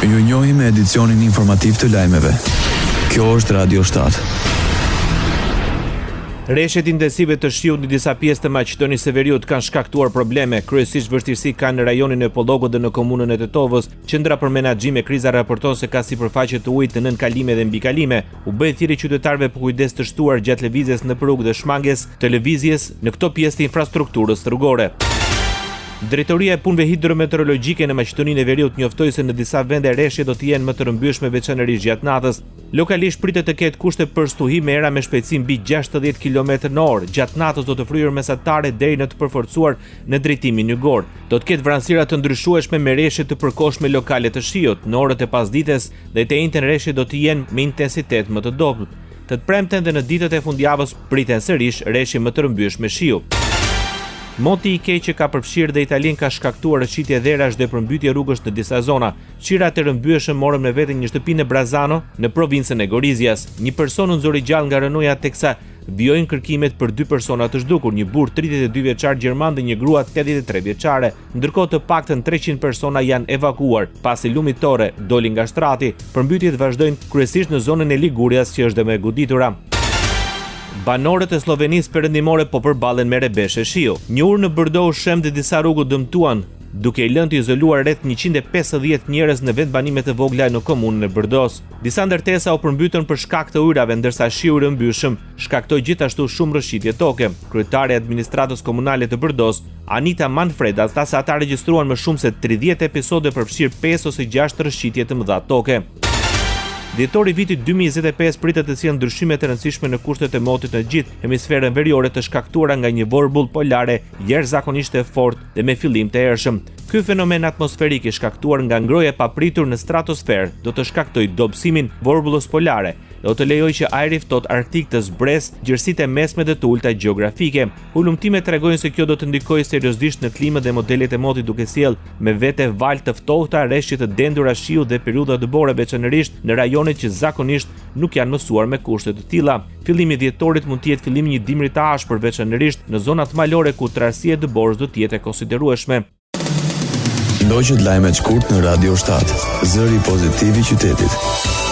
Ju njohim me edicionin informativ të lajmeve. Kjo është Radio 7. Reshjet intensive të shiut në disa pjesë të Maqedonisë së Veriut kanë shkaktuar probleme, kryesisht vështirësi kanë në rajonin e Pollogut dhe në komunën e Tetovës. Qendra për menaxhim me kriza raporton se ka sipërfaqe të ujit në nënkalime dhe mbikalime. U bëhet thirrje qytetarëve për kujdes të shtuar gjatë lëvizjes nëpër rrugë dhe shmangies të lëvizjes në këto pjesë të infrastrukturës rrugore. Drejtoria e Punëve Hidrometeorologjike në Maqedoninë e Veriut njoftoi se në disa vende reshjet do të jenë më të rrëmbyeshme veçanërisht gjatë natës. Lokalisht pritet të ketë kushte për stuhi me era me shpejtësi mbi 60 kilometra në orë. Gjatë natës do të fryjë erë mesatare deri në të përforcuar në drejtimin jugor. Do të ketë vranësira të ndryshueshme me reshje të përkohshme lokale të shiut. Në orët e pasdites dhe të enjten reshjet do të jenë me intensitet më të dobët. Të premten dhe në ditët e fundjavës priten sërish reshje më të rrëmbyeshme shiu. Moti i keq që ka përfshirë dhe Italinë ka shkaktuar rrëshqitje dherash dhe përmbytje rrugësh në disa zona. Shirat e rrëmbyeshëm morën me vete një shtëpi në Brazano, në provincën e Gorizias. Një person u nxor i gjallë nga rrënojat teksa vijojnë kërkimet për dy persona të zhdukur, një burrë 32 vjeçar gjerman dhe një grua 83 vjeçare. Ndërkohë të paktën 300 persona janë evakuuar, pasi lumi Torre doli nga shtrati. Përmbytjet vazhdojnë kryesisht në zonën e Ligurias që është dhe më e goditura. Banorët e Sllovenisë Perëndimore po përballen me rrebeshe shiu. Një urë në Brdo u shemb dhe disa rrugë u dëmtuan, duke i lënë të izoluar rreth 150 njerëz në vendbanime të vogla në komunën e Bërdos. Disa ndërtesa u përmbytën për shkak të ujërave, ndërsa shiu i rrëmbyeshëm shkaktoi gjithashtu shumë rrëshqitje toke. Kryetarja e administratës komunale të Bërdos, Anita Manfreda, tha se ata regjistruan më shumë se 30 episode përfshirë 5 ose 6 rrëshqitje të mëdha toke. Dhjetori i vitit 2025 pritet të sjellë ndryshime të rëndësishme në kushtet e motit në gjithë hemisferën veriore të shkaktuara nga një vorbull polare jashtëzakonisht e fortë dhe me fillim të hershëm. Ky fenomen atmosferik i shkaktuar nga ngrohja e papritur në stratosferë do të shkaktojë dobësimin vorbullës polare dhe do të lejojë që ajri i ftohtë arktik të zbresë gjerësitë e mesme dhe të ulëta gjeografike. Hulumtimet tregojnë se kjo do të ndikojë seriozisht në klimën dhe modelet e motit duke sjellë me vete valë të ftohta, reshje të dendura shiu dhe periudha dëbore veçanërisht në rajonet që zakonisht nuk janë mësuar me kushte të tilla. Fillimi i dhjetorit mund të jetë fillimi i një dimri të ashpër, veçanërisht në zonat malore ku trashësia e dëborës do të jetë e konsiderueshme. Ndoqët lajmet shkurt në Radio 7, zëri pozitiv i qytetit.